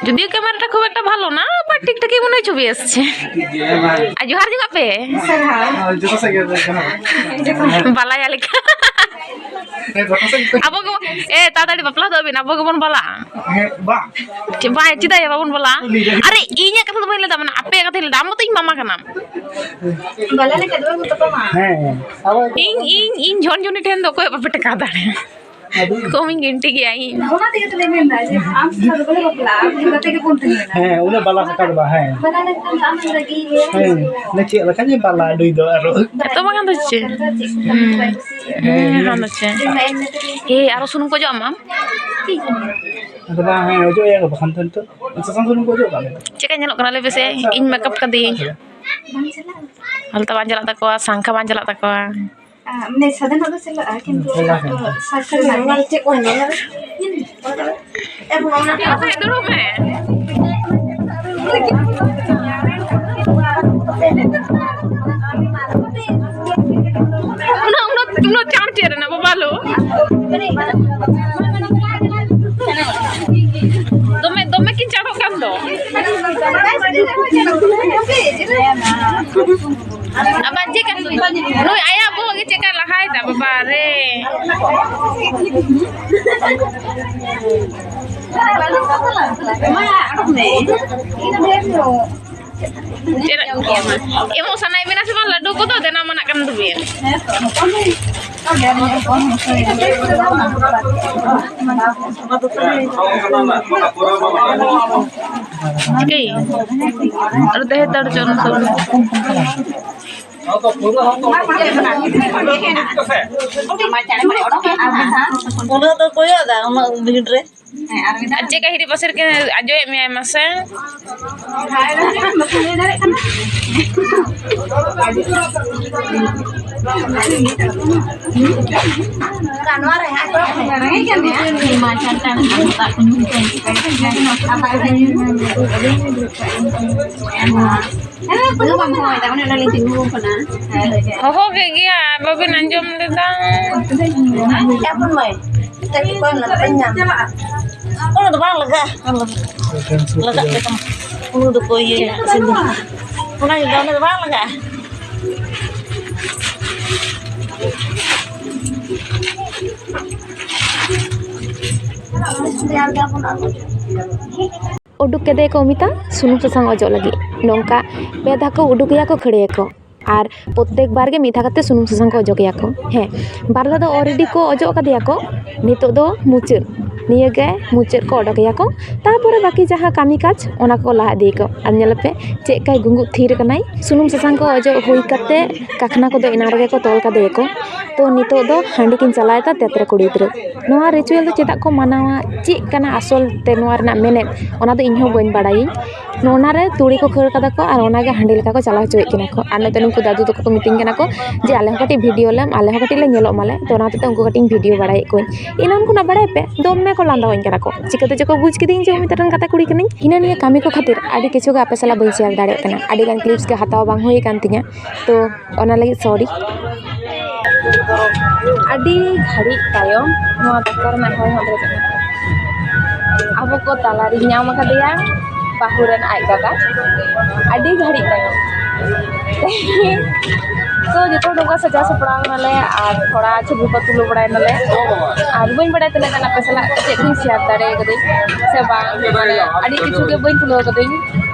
যদিও ক্যামেরাটা খুব একটা ভালো না, বাট ঠিকঠাকই মনে হয় ছবি আসছে। আর ᱡᱚᱦᱟᱨ ᱡᱚᱦᱟᱨ ᱯᱮ᱾ ᱵᱟᱞᱟᱭᱟ ᱞᱮᱠᱟ᱾ ᱟᱵᱚ ᱜᱮ, ᱮ, ᱛᱟᱲᱟᱛᱟᱲᱤ ᱵᱟᱯᱞᱟ ᱫᱚ ᱟᱹᱵᱤᱱ, ᱟᱵᱚ ᱜᱮᱵᱚᱱ ᱵᱟᱞᱟᱜᱼᱟ᱾ ᱪᱮ, ᱵᱟᱭ, ᱪᱮᱫᱟᱜ ᱭᱟ ᱵᱟᱵᱚᱱ ᱵᱟᱞᱟᱜᱼᱟ? ᱟᱨᱮ, ᱤᱧᱟᱜ ᱠᱟᱛᱷᱟ ᱫᱚ ᱵᱟᱹᱧ ᱞᱟᱹᱭᱫᱟ, ᱢᱟᱱᱮ ᱟᱯᱮᱭᱟᱜ ᱠᱟᱛᱷᱟᱧ ᱞᱟᱹᱭᱫᱟ, ᱟᱢ ᱢᱟᱛᱚ ᱤᱧ ᱢᱟᱢᱟ ᱠᱟᱱᱟᱢ᱾ ᱵᱟᱞᱟ ᱞᱮᱠᱟ ᱫᱚ ᱵᱟᱹᱱᱩᱜ ᱛᱟᱯᱟᱢᱟ᱾ ᱦᱮᱸ᱾ ᱤᱧ, ᱤᱧ, ᱤᱧ ᱡᱷᱚᱱ ᱡᱷᱚᱱᱤ ᱴᱷᱮᱱ ᱫᱚ ᱚᱠᱚᱭ ᱦᱚᱸ ᱵᱟᱯᱮ ᱴᱮᱠᱟᱣ ᱫᱟᱲᱮᱭᱟᱜᱼᱟ᱾ ᱠᱚᱢᱤᱧ ᱜᱮᱱᱴᱤ ᱜᱮᱭᱟ ᱤᱧ᱾ ᱚᱱᱟ ᱛᱮᱜᱮ ᱛᱚᱞᱮ ᱢᱮᱱᱫᱟ ᱡᱮ ᱟᱢ ᱥᱟᱞᱟᱜ ᱫᱚ ᱵᱟᱞᱮ ᱵᱟᱯᱞᱟᱜᱼᱟ, ᱟᱢ ᱥᱟᱞᱟᱜ ᱛᱮᱜᱮ ᱵᱚᱱ ᱛᱟᱦᱮᱱᱟ᱾ ᱦᱮᱸ, ᱩᱱᱟᱹᱜ ᱵᱟᱞᱟ ᱥᱟᱠᱟᱲ ᱵᱟ, ᱦᱮᱸ᱾ ᱵᱟᱞᱟ ᱞᱮᱱᱠᱷᱟᱱ ᱫᱚ ᱟᱢᱮᱢ ᱨᱟᱹᱜᱤᱭᱮᱭᱟ᱾ ᱦᱮᱸ, ᱪᱮᱫ ᱞᱮᱠᱟ ᱡᱮ ᱵᱟᱞᱟ ᱰᱩᱭ ᱫᱚ ᱟᱨᱚ᱾ ᱮᱛᱚ ᱵᱟᱝ ᱫᱚ ᱪᱮᱫ? ᱦᱮᱸ, ᱦᱮᱸ, ᱦᱮᱸ, ᱫᱚ ᱪᱮᱫ? ᱮ, ᱟᱨᱚ ᱥᱩᱱᱩᱢ ᱠᱚ ᱚᱡᱚᱜ ᱟᱢᱟ? ᱟᱫᱚ ᱵᱟᱝ, ᱦᱮᱸ, ᱚᱡᱚᱜ ᱟᱭᱟ ᱠᱚ ᱵᱟᱠᱷᱟᱱ ᱛᱚ ᱱᱤᱛᱚᱜ ᱥᱟᱥᱟᱝ ᱥᱩᱱᱩᱢ ᱠᱚ ᱚᱡᱚᱜ ᱠᱟᱜ ᱞᱮ᱾ ᱪᱮᱫ ᱞᱮᱠᱟ ᱧᱮᱞᱚᱜ ᱠᱟᱱᱟ ᱞᱟᱹᱭ ᱯᱮᱥᱮ? ᱤᱧ ᱢᱮᱠᱟᱯ ᱠᱟᱫᱤᱧ᱾ ᱵᱟᱝ ᱪᱟᱞᱟᱜᱼᱟ᱾ ᱟᱞᱛᱟ ᱵᱟᱝ ᱪᱟᱞᱟᱜ ᱛᱟᱠᱚᱣᱟ, ᱥᱟᱝᱠᱷᱟ ᱵᱟᱝ ᱪᱟᱞᱟᱜ ᱛᱟᱠᱚᱣᱟ᱾ ᱟ, ᱢᱟᱱᱮ ᱥᱟᱫᱷᱟᱨᱚᱱ ᱫᱚ ᱪᱟᱞᱟᱜᱼᱟ, ᱠᱤᱱᱛᱩ ᱪᱟᱞᱟᱜᱼᱟ᱾ ᱥᱟᱠᱨ ᱨᱮᱱᱟᱜ ᱪᱮᱫ ᱠᱚ ᱦᱮᱱᱟᱜᱼᱟ? ᱮ, ᱚᱱᱟ ᱫᱩᱲᱩᱵ ᱢᱮ᱾ ᱟᱵᱟᱨ ᱪᱮᱫ ᱠᱟ-, ᱱᱩᱭ ᱟᱭᱟᱜ ᱵᱚᱦᱚᱜ ᱜᱮ ᱪᱮᱫ ᱠᱟ ᱞᱟᱦᱟᱭ ᱫᱟ, ᱵᱟᱵᱟ ᱨᱮ᱾ ᱪᱮᱫ ᱮᱢᱚᱜ ᱥᱟᱱᱟᱭᱮᱫ ᱵᱮᱱᱟ ᱥᱮ ᱵᱟᱝ ᱞᱟᱹᱰᱩ ᱠᱚᱫᱚ? ᱫᱮᱱᱟ ᱢᱟᱱᱟᱜ ᱠᱟᱱ ᱫᱚᱵᱮᱱ᱾ ᱪᱤᱠᱟᱹᱭ? ᱟᱨ ᱛᱟᱦᱮᱸ ᱦᱟᱛᱟᱲ ᱦᱚᱪᱚ ᱚᱱᱟ ᱥᱩᱨ ᱨᱮ᱾ ᱩᱱᱟᱹᱜ ᱫᱚ ᱠᱚᱭᱚᱜ ᱫᱟ, ᱩᱱᱟᱹᱜ ᱵᱷᱤᱲ ᱨᱮ᱾ ᱟᱨ ᱪᱮᱫ ᱠᱟ ᱦᱤᱨᱤ ᱯᱟᱥᱮᱨ ᱠᱤᱱ ᱟᱡᱚᱭᱮᱫ ᱢᱮᱭᱟᱭ ᱢᱟᱥᱮ? ᱱᱚᱣᱟ ᱨᱮ ᱦᱟᱸᱜ ᱢᱟ ᱥᱟᱱᱛᱟᱲ ᱠᱚ ᱢᱮᱛᱟᱜ ᱠᱚ ᱧᱩᱛᱩᱢ᱾ ᱦᱚᱦᱚ ᱠᱮᱫ ᱜᱮᱭᱟ, ᱵᱟᱵᱤᱱ ᱟᱸᱡᱚᱢ ᱞᱮᱫᱟ᱾ ᱚᱱᱟ ᱫᱚ ᱵᱟᱝ ᱞᱟᱜᱟᱜᱼᱟ᱾ ᱞᱟᱜᱟᱜ ᱜᱮ ᱛᱟᱢᱟ᱾ ᱩᱱᱤ ᱫᱚᱠᱚ ᱤᱭᱟᱹᱭᱟ, ᱤᱥᱤᱱ ᱫᱚ᱾ ᱚᱱᱟ ᱫᱚ, ᱚᱱᱟ ᱫᱚ ᱵᱟᱝ ᱞᱟᱜᱟᱜᱼᱟ᱾ ᱩᱰᱩᱠ ᱠᱮᱫᱮᱭᱟᱠᱚ ᱚᱢᱤᱛᱟ ᱥᱩᱱᱩᱢ ᱥᱟᱥᱟᱝ ᱚᱡᱚᱜ ᱞᱟᱹᱜᱤᱫ᱾ ᱱᱚᱝᱠᱟ ᱯᱮ ᱫᱷᱟᱣ ᱠᱚ ᱩᱰᱩᱠᱮᱭᱟ ᱠᱚ, ᱠᱷᱟᱹᱲᱮᱭᱟᱠᱚ᱾ ᱟᱨ ᱯᱨᱚᱛᱮᱠ ᱵᱟᱨ ᱜᱮ ᱢᱤᱫ ᱫᱷᱟᱣ ᱠᱟᱛᱮ ᱥᱩᱱᱩᱢ ᱥᱟᱥᱟᱝ ᱠᱚ ᱚᱡᱚᱜᱮᱭᱟ ᱠᱚ᱾ ᱦᱮᱸ, ᱵᱟᱨ ᱫᱷᱟᱣ ᱫᱚ already ᱠᱚ ᱚᱡᱚᱜ ᱟᱠᱟᱫᱮᱭᱟ ᱠᱚ᱾ ᱱᱤᱛᱚᱜ ᱫᱚ ᱢᱩᱪᱟᱹᱫ, ᱱᱤᱭᱟᱹ ᱜᱮ ᱢᱩᱪᱟᱹᱫ ᱠᱚ ᱚᱰᱚᱠᱮᱭᱟ ᱠᱚ᱾ ᱛᱟᱨᱯᱚᱨᱮ ᱵᱟᱹᱠᱤ ᱡᱟᱦᱟᱸ ᱠᱟᱹᱢᱤ ᱠᱟᱡᱽ, ᱚᱱᱟ ᱠᱚ ᱞᱟᱦᱟ ᱤᱫᱤᱭᱟᱠᱚ᱾ ᱟᱨ ᱧᱮᱞ ᱯᱮ ᱪᱮᱫ ᱠᱟᱭ ᱜᱩᱸᱜᱩᱫ ᱛᱷᱤᱨ ᱠᱟᱱᱟᱭ᱾ ᱥᱩᱱᱩᱢ ᱥᱟᱥᱟᱝ ᱠᱚ ᱚᱡᱚᱜ ᱦᱩᱭ ᱠᱟᱛᱮ ᱠᱟᱠᱷᱱᱟ ᱠᱚᱫᱚ ᱮᱱᱟᱝ ᱨᱮᱜᱮ ᱠᱚ ᱛᱚᱞ ᱠᱟᱫᱮᱭᱟᱠᱚ᱾ ᱛᱚ ᱱᱤᱛᱚᱜ ᱫᱚ ᱦᱟᱺᱰᱤ ᱠᱤᱱ ᱪᱟᱞᱟᱣᱮᱫᱟ ᱛᱮᱛᱨᱮ ᱠᱩᱲᱤ ᱜᱤᱫᱽᱨᱟᱹ᱾ ᱱᱚᱣᱟ ritual ᱫᱚ ᱪᱮᱫᱟᱜ ᱠᱚ ᱢᱟᱱᱟᱣᱟ, ᱪᱮᱫ ᱠᱟᱱᱟ ᱟᱥᱚᱞ ᱛᱮ ᱱᱚᱣᱟ ᱨᱮᱱᱟᱜ ᱢᱮᱱᱮᱫ, ᱚᱱᱟ ᱫᱚ ᱤᱧ ᱦᱚᱸ ᱵᱟᱹᱧ ᱵᱟᱲᱟᱭᱟᱹᱧ᱾ ᱱᱚᱜᱼᱱᱟ ᱨᱮ ᱛᱩᱲᱤ ᱠᱚ ᱠᱷᱟᱹᱲ ᱠᱟᱫᱟ ᱠᱚ ᱟᱨ ᱚᱱᱟᱜᱮ ᱦᱟᱺᱰᱤ ᱞᱮᱠᱟ ᱠᱚ ᱪᱟᱞᱟᱣ ᱦᱚᱪᱚᱭᱮᱫ ᱠᱤᱱᱟ ᱠᱚ᱾ ᱟᱨ ᱱᱚᱛᱮ ᱱᱩᱠᱩ ᱫᱟᱫᱩ ᱛᱟᱠᱚ ᱠᱚ ᱢᱤᱛᱟᱹᱧ ᱠᱟᱱᱟ ᱠᱚ ᱡᱮ, "ᱟᱞᱮ ᱦᱚᱸ ᱠᱟᱹᱴᱤᱡ video ᱞᱮᱢ, ᱟᱞᱮ ᱦᱚᱸ ᱠᱟᱹᱴᱤᱡ ᱞᱮ ᱧᱮᱞᱚᱜ ᱢᱟᱞᱮ", ᱛᱚ ᱚᱱᱟ ᱦᱚᱛᱮᱡ ᱛᱮ ᱩᱱᱠᱩ ᱠᱟᱹᱴᱤᱡ ᱤᱧ video ᱵᱟᱲᱟᱭᱮᱫ ᱠᱚᱣᱟᱹᱧ᱾ ᱮᱱᱟᱱ ᱠᱷᱚᱱᱟᱜ ᱵᱟᱲᱟᱭ ᱯᱮ ᱫᱚᱢᱮ ᱠᱚ ᱞᱟᱸᱫᱟᱣᱟᱹᱧ ᱠᱟᱱᱟ ᱠᱚ, ᱪᱤᱠᱟᱹᱛᱮ ᱪᱚᱠᱚ ᱵᱩᱡᱽ ᱠᱤᱫᱤᱧ ᱡᱮ ᱩᱢᱤᱛᱟ ᱨᱮᱱ ᱜᱟᱛᱮ ᱠᱩᱲᱤ ᱠᱟᱹᱱᱟᱹᱧ᱾ ᱦᱤᱱᱟᱹ ᱱᱤᱭᱟᱹ ᱠᱟᱹᱢᱤ ᱠᱚ ᱠᱷᱟᱹᱛᱤᱨ ᱟᱹᱰᱤ ᱠᱤᱪᱷᱩ ᱜᱮ ᱟᱯᱮ ᱥᱟᱞᱟᱜ ᱵᱟᱹᱧ share ᱫᱟᱲᱮᱭᱟᱜ ᱠᱟᱱᱟ, ᱟᱹᱰᱤ ᱜᱟᱱ clips ᱜᱮ ᱦᱟᱛᱟᱣ ᱵᱟᱝ ᱦᱩᱭ ᱟᱠᱟᱱ ᱛᱤᱧᱟᱹ, ᱛᱚ ᱚᱱᱟ ᱞᱟᱹᱜᱤᱫ sorry᱾ ᱟᱹᱰᱤ ᱜᱷᱟᱹᱲᱤᱡ ᱛᱟᱭᱚᱢ ᱱᱚᱣᱟ ᱫᱚᱠᱛᱚᱨ ᱨᱮᱱᱟᱜ ᱦᱚᱭ ᱦᱚᱸ ᱵᱮᱨᱮᱫ ᱮᱱᱟ᱾ ᱟᱵᱚ ᱠᱚ ᱛᱟᱞᱟᱨᱤᱧ ᱧᱟᱢ ᱟᱠᱟᱫᱮᱭᱟ᱾ ᱵᱟᱹᱦᱩ ᱨᱮᱱ ᱟᱡ ᱫᱟᱫᱟ ᱟᱹᱰᱤ ᱜᱷᱟᱹᱲᱤᱡ ᱛᱟᱭᱚᱢ᱾ ᱛᱚ ᱡᱚᱛᱚ ᱦᱚᱲ ᱱᱚᱝᱠᱟ ᱥᱟᱡᱟᱣ ᱥᱟᱯᱲᱟᱣ ᱮᱱᱟᱞᱮ ᱟᱨ ᱛᱷᱚᱲᱟ ᱪᱷᱚᱵᱤ ᱠᱚ ᱛᱩᱞᱟᱹᱣ ᱵᱟᱲᱟᱭ ᱱᱟᱞᱮ᱾ ᱟᱨ ᱵᱟᱹᱧ ᱵᱟᱲᱟᱭ ᱛᱤᱱᱟᱹᱜ ᱜᱟᱱ ᱟᱯᱮ ᱥᱟᱞᱟᱜ ᱪᱮᱫ ᱠᱚᱧ ᱥᱮᱭᱟᱨ ᱫᱟᱲᱮ ᱠᱟᱹᱫᱟᱹᱧ ᱥᱮ ᱵᱟᱝ, ᱢᱟᱱᱮ ᱟᱹᱰᱤ ᱠᱤᱪᱷᱩ ᱜᱮ ᱵᱟᱹᱧ ᱛᱩᱞᱟᱹᱣ ᱠᱟᱹᱫᱟᱹᱧ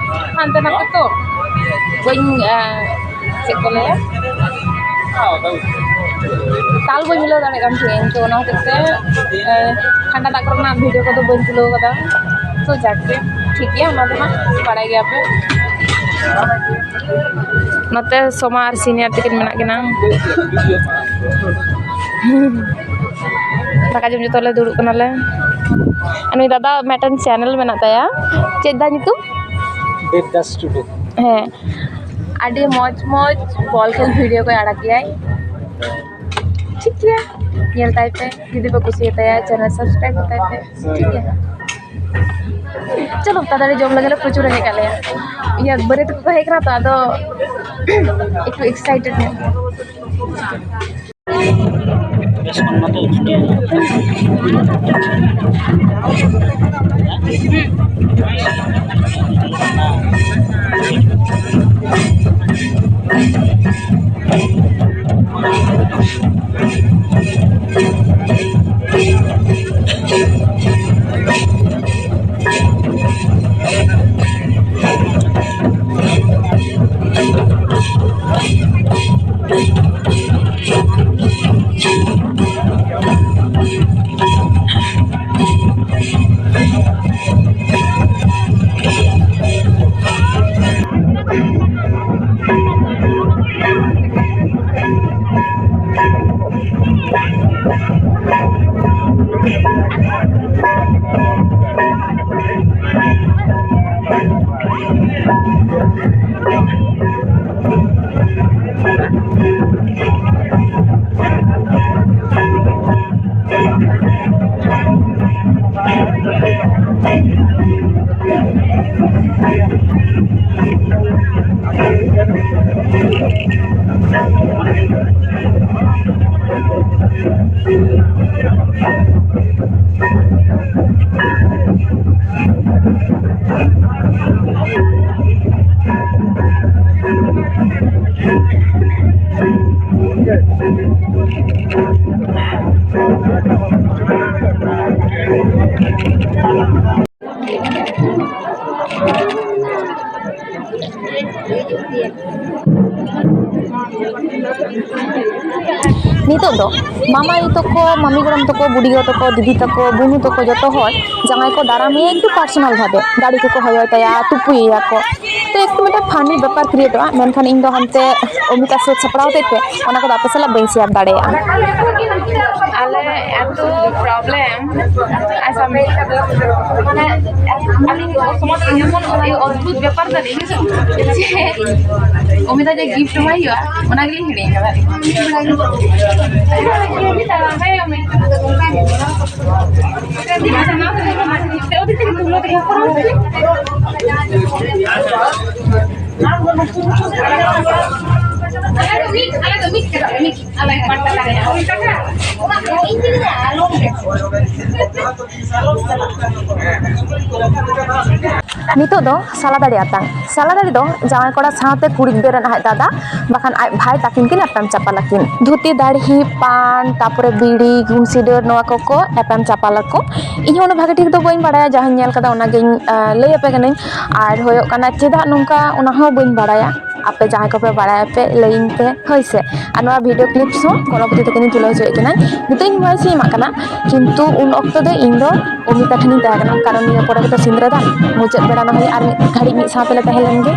ᱦᱟᱱᱛᱮ ᱱᱟᱛᱮ᱾ ᱛᱚ ᱵᱟᱹᱧ, ᱟᱸ, ᱪᱮᱫ ᱠᱚ ᱞᱟᱹᱭᱟ, ᱛᱟᱞ ᱵᱟᱹᱧ ᱢᱤᱞᱟᱹᱣ ᱫᱟᱲᱮᱭᱟᱜ ᱠᱟᱱ ᱛᱟᱦᱮᱸᱫ, ᱛᱚ ᱚᱱᱟ ᱦᱚᱛᱮᱡ ᱛᱮ, ᱮ, ᱠᱷᱟᱱᱰᱟ ᱫᱟᱜ ᱠᱚᱨᱮᱱᱟᱜ ᱵᱷᱤᱰᱤᱭᱳ ᱠᱚᱫᱚ ᱵᱟᱹᱧ ᱛᱩᱞᱟᱹᱣ ᱠᱟᱫᱟ᱾ ᱛᱚ ᱡᱟᱠ ᱜᱮ, ᱴᱷᱤᱠ ᱜᱮᱭᱟ, ᱚᱱᱟ ᱫᱚ ᱦᱟᱸᱜ ᱵᱟᱲᱟᱭ ᱜᱮᱭᱟᱯᱮ᱾ ᱱᱚᱛᱮ ᱥᱳᱢᱟ ᱟᱨ ᱥᱤᱱᱤᱭᱟᱨ ᱛᱟᱹᱠᱤᱱ ᱢᱮᱱᱟᱜ ᱠᱤᱱᱟ᱾ ᱫᱟᱠᱟ ᱡᱚᱢ ᱡᱚᱛᱚ ᱞᱮ ᱫᱩᱲᱩᱵ ᱠᱟᱱᱟᱞᱮ᱾ ᱩᱱᱤ ᱫᱟᱫᱟ ᱢᱤᱫᱴᱮᱱ ᱪᱮᱱᱮᱞ ᱢᱮᱱᱟᱜ ᱛᱟᱭᱟ, ᱪᱮᱫ ᱫᱟ ᱧᱩᱛᱩᱢ? ᱫᱮᱵᱫᱟᱥ ᱴᱩᱰᱩ᱾ ᱦᱮᱸ, ᱟᱹᱰᱤ ᱢᱚᱡᱽ ᱢᱚᱡᱽ ᱵᱚᱞ ᱠᱷᱮᱞ ᱵᱷᱤᱰᱤᱭᱳ ᱠᱚᱭ ᱟᱲᱟᱜ ᱜᱮᱭᱟᱭ᱾ ᱴᱷᱤᱠ ᱜᱮᱭᱟ, ᱧᱮᱞ ᱛᱟᱭ ᱯᱮ, ᱡᱩᱫᱤ ᱯᱮ ᱠᱩᱥᱤᱭᱟᱛᱟᱭᱟ, ᱪᱮᱱᱮᱞ ᱥᱟᱵᱥᱠᱨᱟᱭᱤᱵ ᱛᱟᱭ ᱯᱮ᱾ ᱴᱷᱤᱠ ᱜᱮᱭᱟ, ᱪᱚᱞᱚ ᱛᱟᱲᱟᱛᱟᱲᱤ ᱡᱚᱢ ᱞᱟᱹᱜᱤᱫ ᱞᱮ ᱯᱨᱚᱪᱩᱨ ᱦᱮᱡ ᱟᱠᱟᱫ ᱞᱮᱭᱟ᱾ ᱤᱭᱟᱹ, ᱵᱟᱹᱨᱭᱟᱹᱛ ᱠᱚᱠᱚ ᱦᱮᱡ ᱠᱟᱱᱟ ᱛᱚ, ᱟᱫᱚ ᱮᱠᱴᱩ ᱮᱠᱥᱟᱭᱴᱮᱰ ᱧᱚᱜ᱾ ᱱᱤᱛᱚᱜ ᱫᱚ ᱢᱟᱢᱟ ᱟᱭᱳ ᱛᱟᱠᱚ, ᱢᱟᱢᱤ ᱜᱚᱲᱚᱢ ᱛᱟᱠᱚ, ᱵᱩᱰᱤ ᱜᱚ ᱛᱟᱠᱚ, ᱫᱤᱫᱤ ᱛᱟᱠᱚ, ᱵᱩᱱᱩ ᱛᱟᱠᱚ, ᱡᱚᱛᱚ ᱦᱚᱲ ᱡᱟᱶᱟᱭ ᱠᱚ ᱫᱟᱨᱟᱢᱮᱭᱟ ᱮᱠᱴᱩ personal ᱵᱷᱟᱵᱮ, ᱫᱟᱲᱤ ᱠᱚᱠᱚ ᱦᱚᱭᱚᱭ ᱛᱟᱭᱟ, ᱛᱩᱯᱩᱭᱮᱭᱟ ᱠᱚ᱾ ᱛᱚ ᱮᱠᱴᱩ ᱢᱤᱫᱴᱟᱝ funny ᱵᱮᱯᱟᱨ createᱚᱜᱼᱟ, ᱢᱮᱱᱠᱷᱟᱱ ᱤᱧ ᱫᱚ ᱦᱟᱱᱛᱮ ᱚᱢᱤᱛᱟ ᱥᱟᱹᱛ ᱥᱟᱯᱲᱟᱣ ᱦᱚᱛᱮᱡ ᱛᱮ ᱚᱱᱟ ᱠᱚᱫᱚ ᱟᱯᱮ ᱥᱟᱞᱟᱜ ᱵᱟᱹᱧ share ᱫᱟᱲᱮᱭᱟᱜᱼᱟ᱾ ᱟᱞᱮ ᱮᱛᱚ problem, ᱟᱪᱪᱷᱟ, ᱢᱟᱱᱮ ᱟᱹᱞᱤᱧ ᱫᱚ ᱥᱚᱢᱟᱡᱽ ᱮᱢᱚᱱ ᱚᱫᱽᱵᱷᱩᱛ ᱵᱮᱯᱟᱨ ᱛᱟᱹᱞᱤᱧ ᱡᱮ ᱚᱢᱤᱛᱟ ᱡᱮ gift ᱮᱢᱟᱭ ᱦᱩᱭᱩᱜᱼᱟ, ᱚᱱᱟ ᱜᱮᱞᱤᱧ ᱦᱤᱲᱤᱧ ᱠᱟᱫᱟ᱾ ᱱᱤᱛᱚᱜ ᱫᱚ ᱥᱟᱞᱟ ᱫᱟᱲᱮ ᱟᱛᱟᱝ᱾ ᱥᱟᱞᱟ ᱫᱟᱲᱮ ᱫᱚ ᱡᱟᱶᱟᱭ ᱠᱚᱲᱟ ᱥᱟᱶᱛᱮ ᱠᱩᱲᱤ ᱜᱤᱫᱽᱨᱟᱹ ᱨᱮᱱ ᱟᱡ ᱫᱟᱫᱟ ᱵᱟᱠᱷᱟᱱ ᱟᱡ ᱵᱷᱟᱭ ᱛᱟᱹᱠᱤᱱ ᱠᱤᱱ ᱮᱯᱮᱢ ᱪᱟᱯᱟᱞ ᱟᱹᱠᱤᱱ᱾ ᱫᱷᱩᱛᱤ, ᱫᱟᱲᱦᱤ, ᱯᱟᱱ, ᱛᱟᱯᱚᱨᱮ ᱵᱤᱲᱤ, ᱜᱩᱱᱥᱤᱰᱟᱹᱨ, ᱱᱚᱣᱟ ᱠᱚᱠᱚ ᱮᱯᱮᱢ ᱪᱟᱯᱟᱞ ᱟᱠᱚ᱾ ᱤᱧ ᱦᱚᱸ ᱩᱱᱟᱹᱜ ᱵᱷᱟᱜᱮ ᱴᱷᱤᱠ ᱫᱚ ᱵᱟᱹᱧ ᱵᱟᱲᱟᱭᱟ, ᱡᱟᱦᱟᱸᱧ ᱧᱮᱞ ᱠᱟᱫᱟ ᱚᱱᱟᱜᱤᱧ, ᱟᱸ, ᱞᱟᱹᱭ ᱟᱯᱮ ᱠᱟᱹᱱᱟᱹᱧ᱾ ᱟᱨ ᱦᱩᱭᱩᱜ ᱠᱟᱱᱟ ᱪᱮᱫᱟᱜ ᱱᱚᱝᱠᱟ, ᱚᱱᱟ ᱦᱚᱸ ᱵᱟᱹᱧ ᱵᱟᱲᱟᱭᱟ᱾ ᱟᱯᱮ ᱡᱟᱦᱟᱸᱭ ᱠᱚᱯᱮ ᱵᱟᱲᱟᱭᱟ ᱯᱮ, ᱞᱟᱹᱭᱟᱹᱧ ᱯᱮ, ᱦᱳᱭ ᱥᱮ᱾ ᱟᱨ ᱱᱚᱣᱟ video clips ᱦᱚᱸ ᱜᱚᱲᱚᱯᱚᱛᱤ ᱛᱟᱹᱠᱤᱱᱤᱧ ᱛᱩᱞᱟᱹᱣ ᱦᱚᱪᱚᱭᱮᱫ ᱠᱤᱱᱟ᱾ ᱱᱤᱛᱚᱜ ᱤᱧ voice ᱤᱧ ᱮᱢᱟᱜ ᱠᱟᱱᱟ, ᱠᱤᱱᱛᱩ ᱩᱱ ᱚᱠᱛᱚ ᱫᱚ ᱤᱧ ᱫᱚ ᱚᱢᱤᱛᱟ ᱴᱷᱮᱱᱤᱧ ᱛᱟᱦᱮᱸ ᱠᱟᱱᱟ, ᱠᱟᱨᱚᱱ ᱱᱤᱭᱟᱹ ᱯᱚᱨᱮ ᱜᱮᱛᱚ ᱥᱤᱸᱫᱽᱨᱟᱹ ᱫᱟᱱ, ᱢᱩᱪᱟᱹᱫ ᱵᱮᱲᱟ ᱱᱟ ᱦᱚᱭ ᱟᱨ ᱢᱤᱫ ᱜᱷᱟᱹᱲᱤᱡ ᱢᱤᱫ ᱥᱟᱶ ᱛᱮᱞᱮ ᱛᱟᱦᱮᱸ ᱞᱮᱱ ᱜᱮ᱾